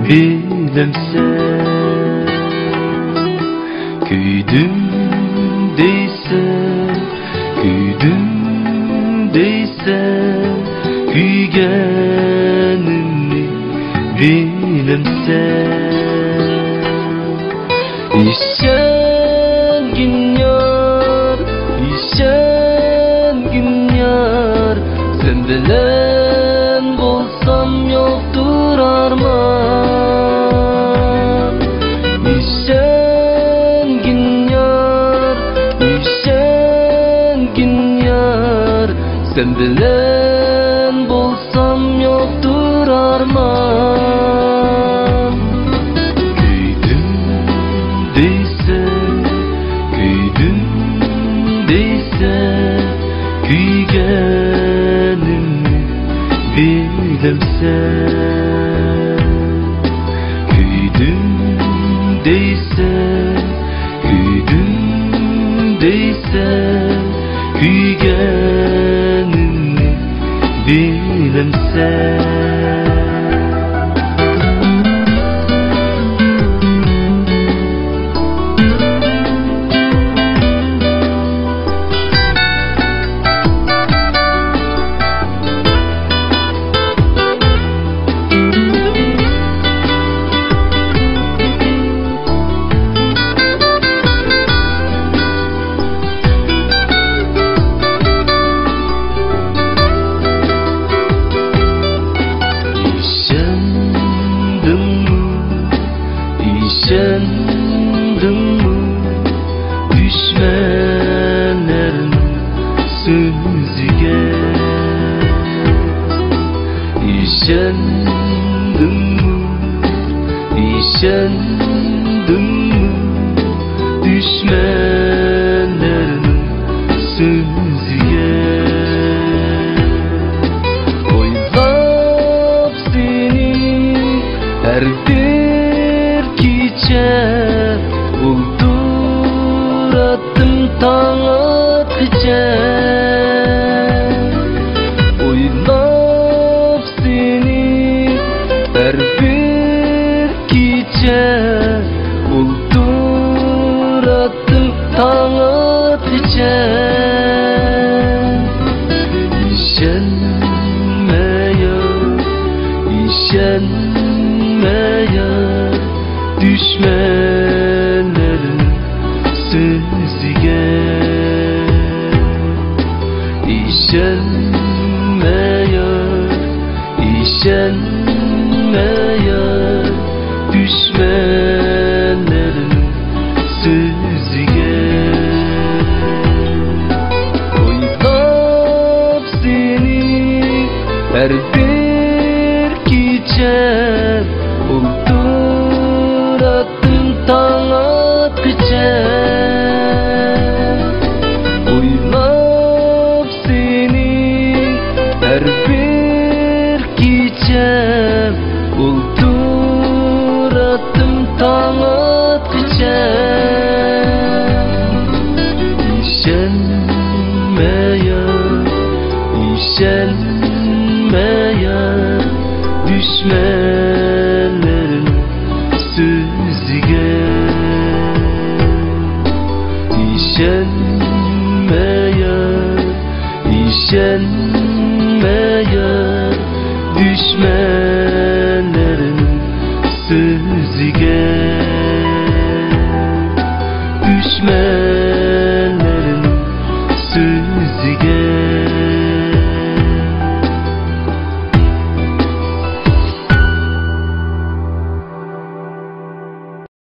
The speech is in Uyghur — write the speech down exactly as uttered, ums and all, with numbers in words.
بىلەمسەن؟ كۆيدۈم دەيسەن، كۆيدۈم دەيسەن، كۆيگەننى بىلەمسەن؟ ئىشەنگىن يار، ئىشەنگىن يار، سەن بىلەن بولسام يوقتۇر ئارمان. ئىشەنگىن يار، ئىشەنگىن يار، سەن بىلەن بولسام يوقتۇر ئارمان. كۆيدۈم دەيسەن، كۆيدۈم دەيسەن، كۆيگەننى بىلەمسەن؟ كۆيدۈم دەيسەن، كۆيدۈم دەيسەن، كۆيگەننى بىلەمسەن؟ ئىشەندىڭمۇ، ئىشەندىڭمۇ دۈشمەنلەرنىڭ سۆزىگە؟ ئىشەندىڭمۇ، ئىشەندىڭمۇ دۈشمەنلەرنىڭ سۆزىگە؟ ئويلاپ سېنى ھەر بىر كېچە ئولتۇراتتىم تاڭ ئاتقىچە. ئويلاپ سېنى ھەر بىر كېچە ئولتۇراتتىم تاڭ ئاتقىچە. ئىشەنمە يار، ئىشەنمە يار، دۈشمەنلەرنىڭ سۆزىگە. ئىشەنمە يار، ئىشەنمە يار، دۈشمەنلەرنىڭ سۆزىگە. ئويلاپ سېنى ھەر بىر كېچە ئولتۇراتتىم تاڭ ئاتقىچە. ئويلاپ سېنى ھەر بىر كېچە ئولتۇراتتىم تاڭ ئاتقىچە. ئىشەنمە يار، ئىشەنمە يار، دۈشمەن